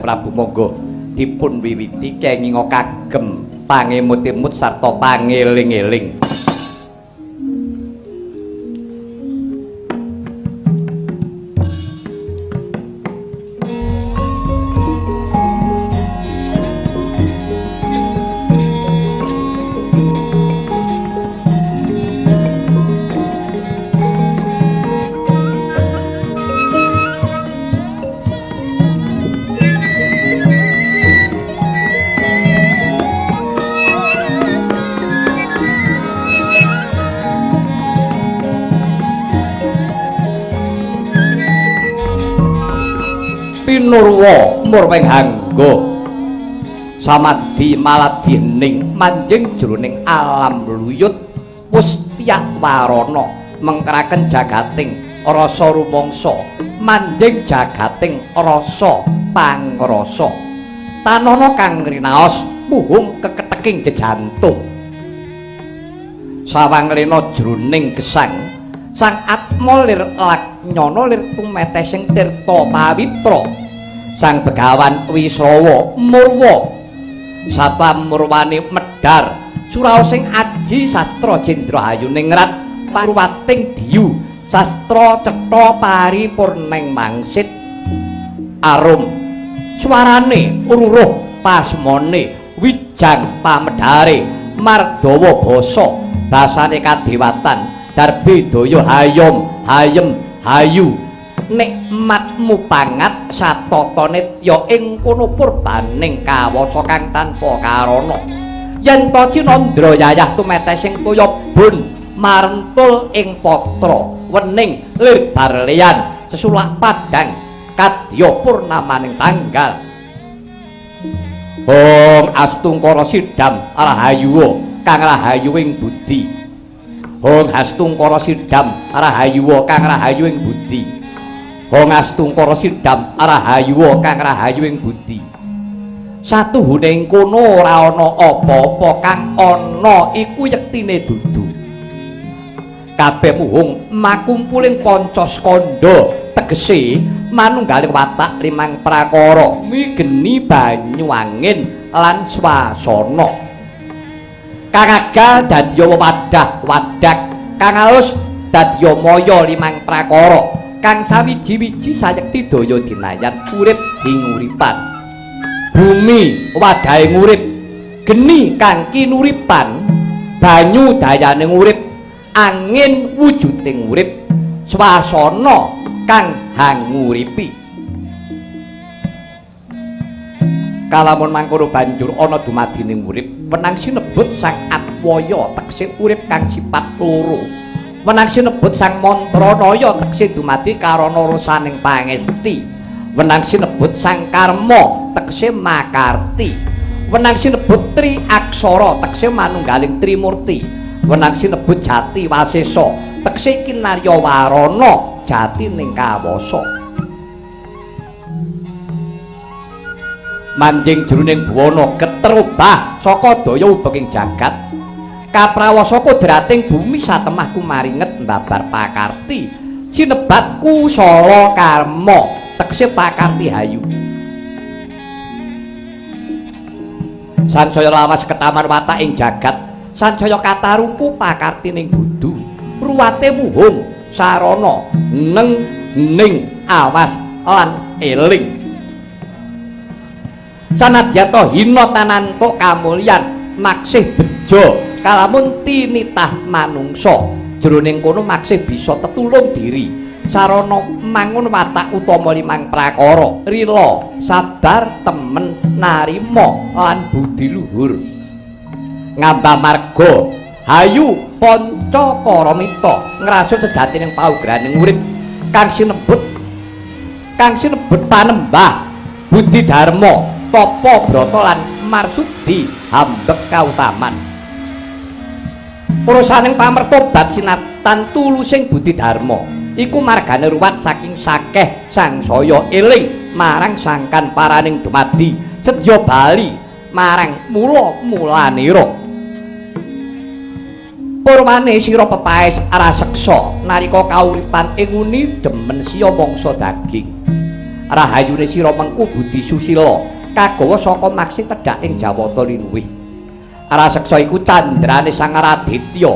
Prabu monggo dipun wiwiti kenging kagem pangemut-emut sarta pangeling-eling. Pinurwa murwing hangga samadhi maladi hening manjing jroning alam luyut wus piyak warana mengkeraken jagating rasa rumangsa manjing jagating rasa pangrasa tanana kang rinaos puhung keketeking jejantung sawang rena jroning gesang sang atma lir laknyana lir tumetesing tirta pawitra sang begawan Wisrawa murwa sapa murwane medhar suraosing aji sastra jendra hayuningrat parwating diyu sastra cetha paripurning mangsit arum suarane ururuh pasmone wijang pamedhare mardawa basa basane kadewatan darbe daya hayom hayem hayu nikmatmu pangat satata nitya ing kono purbaning kawasa kang tanpa karana yen ta cinandra yayah tumetesing toya bun marentul ing patra wening lir barleyan sesulak padhang kadya purnamaning tanggal. Hong astungkara sidam rahayuwa kang rahayu ing budi. Hong astungkara sidam rahayuwa kang rahayu ing budi. Hong astungkara sidam rahayuwa kang rahayu ing budi. Satuhune ing kono ora ana apa-apa kang ana iku yektine dudu. Kabeh muhung makumpuling panca skandha tegese manunggaling watak limang prakara migeni banyu angin lan swasana. Kang agal dadi wadah wadak, kang alus dadi maya limang prakara. Kang sawiji-wiji sayekti daya dinayan urip ing uripan. Bumi wadahe ngurip, geni kang kinuripan, banyu dayane ngurip, angin wujude ngurip, swasana kang hanguripi. Kalamun mangkono banjur ana dumadine ngurip, wenang sinebut Sang Atwaya tegese urip kang sifat loro. Wenang sinebut Sang Mantranaya tegese dumadi karana rasaning pangesti. Wenang sinebut Sang Karma tegese makarti. Wenang sinebut Tri Aksara tegese manunggaling Trimurti. Wenang sinebut Jati Wasesa tegese kinarya warana jatining kawasa. Manjing jroning buwana geter obah saka daya ubenging jagat. Kaprawasa kodrating bumi satemah kumaringet mbabar pakarti sinebat kusala karma tegese pakarti hayu. Sansaya lawas ketaman watak ing jagat, sansaya katarungku pakartining dudu ruwate muhung sarana neng ning awas lan eling. Sanadyan ta hina tanantuk kamulyan maksih bejo kalamun tinitah manungsa jroning kono maksih bisa tetulung diri sarana mangun watak utama limang prakara rila sabar temen narima lan budi luhur ngambah marga hayu panca paramita ngrasuk sejatining paugraning urip kang sinebut panembah budi dharma tapa brata lan marsudi hambek kautaman. Urusaning pamertobat sinatan tulusing budi dharma iku margane ruwat saking sakeh sangsaya eling marang sangkan paraning dumadi sedya bali marang mula mulanira. Purwane sira pepaes raseksa nalika kauripan ing uni demen siya mangsa daging. Rahayune sira mengku budi susila kagawa saka maksi tedhak ing Jawata linuwih. Raseksa iku candrane Sang Raditya.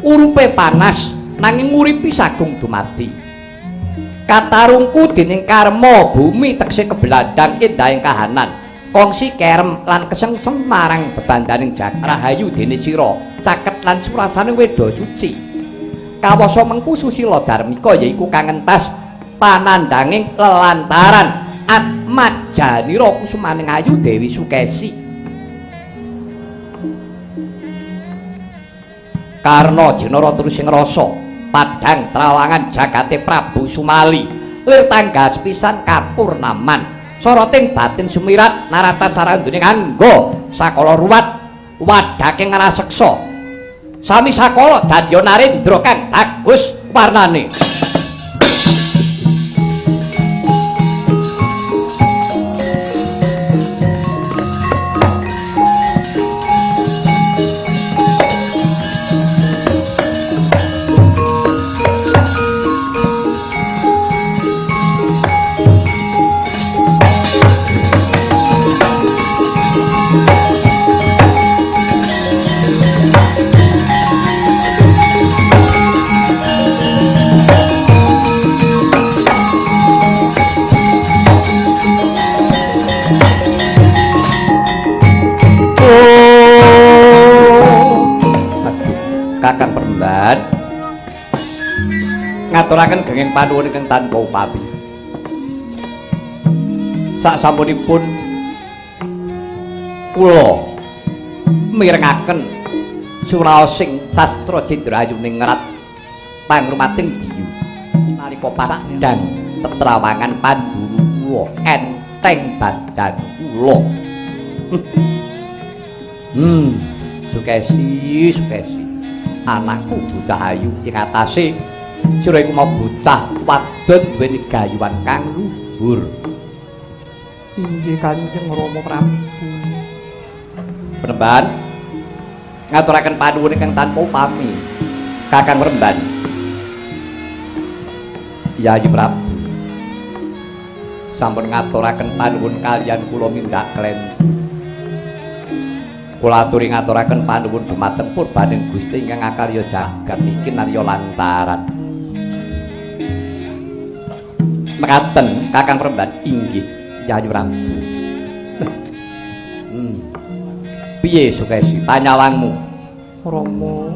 Urupe panas nanging nguripi sagung dumadi. Katarungku dening karma bumi tekse kebelandang endahing kahanan. Kongsi kerem lan kesengsem marang bebandaning jagat. Rahayu dene sira caket lan surasane weda suci. Kawasa mengku susila darmika yaiku kang entas panandhanging lelantaran atmajanira kusumaning ayu Dewi Sukesi. Karna jenara terus sing rasa padhang trawangan jagate Prabu Sumali lir tanggas pisan kapurnaman. Soroting batin sumirat naratan sarandune nganggo sakala ruwat wadhake ngraseksa. Sami sakala dadya narendra kang bagus warnane. Kakang Peremban ngaturaken genging panuwun ingkang tanpa upami. Sak sampunipun kula mirengaken suraosing sastra Cendra Ayuningrat pangrumating diyu nalika padhang tetrawangan panduru kula enteng badan kula. Sukesi, Sukesi. Anakku bocah ayu ing atase sira iku mau bocah wadon duweni gayuhan kang luhur. Inggih Kanjeng Rama Prabu. Peremban ngaturaken panuwun ingkang tanpa upami. Kakang Peremban. Yayi Prabu. Sampun ngaturaken panuwun kaliyan kula mindak klentu. Kula aturi ngaturaken panuwun dumateng purbaning Gusti ingkang akarya jagat iki narya lantaran. Mekaten Kakang Peremban inggih Yayi Prabu. Piye Sukesi panyawangmu? Rama,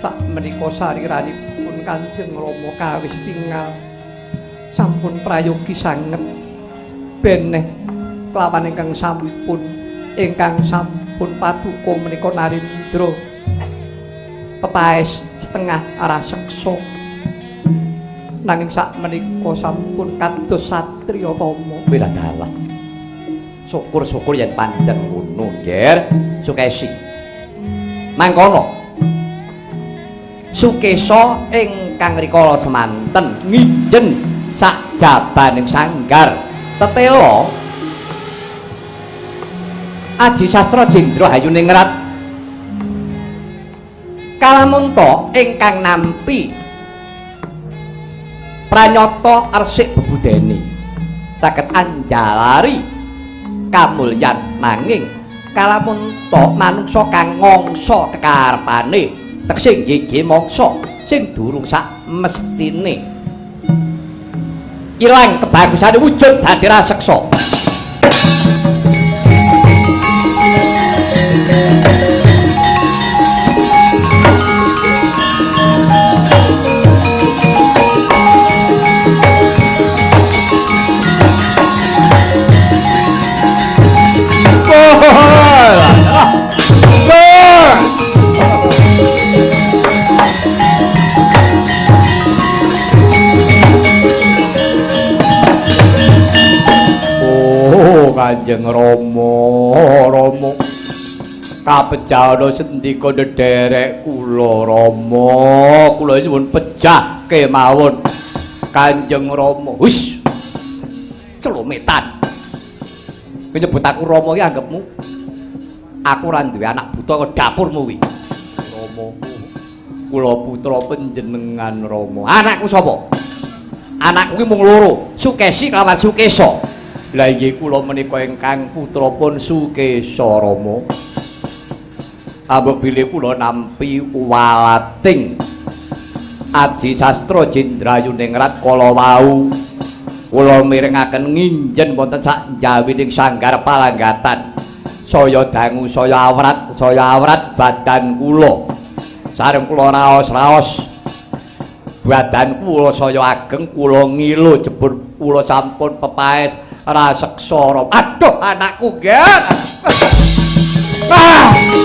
sak menika sariranipun Kanjeng Rama kawis tingal sampun prayogi sanget beneh kelawan ingkang sampun paduka menika narendra pepaes setengah raseksa nanging sak menika sampun kados satriya tama. Wiladalah syukur-syukur yen pancen ngono nggih Sukesi. Mangkono Sukesa ingkang rikala semanten ngijen sak jabaning sanggar tetela Aji Sastra Jendra Hayuningrat kalamunta ingkang nampi pranyata resik bebudene saged anjalari kamulyan nanging kalamunta manungsa kang ngangsa kekarepane tegese nggih mangsa sing durung sak mestine ilang kebagusane wujud dadi raseksa. Oh, Kanjeng Rama, Rama. Kapejana sendika ndherek kula Rama, kula nyuwun pejah kemawon Kanjeng Rama. Hus. Celometan. Kowe nyebut aku Rama iki anggepmu aku ora duwe anak buta kok dapurmu kuwi. Rama, kula putra panjenengan Rama. Anakku sapa? Anakku ki mung loro, Sukesi kelawan Sukesa. Lah inggih kula menika ingkang putra pun Sukesa Rama. Ambok bilih kula nampi walating Aji Sastra Jendrayuningrat kala wau. Kula mirengaken nginjen wonten sak njawining sanggar palanggatan. Saya dangu, saya awrat badan kula. Sareng kula raos-raos. Badan kula saya ageng, kula ngilu jebul kula sampun pepaes raseksa. Aduh anakku, Ger. Ah!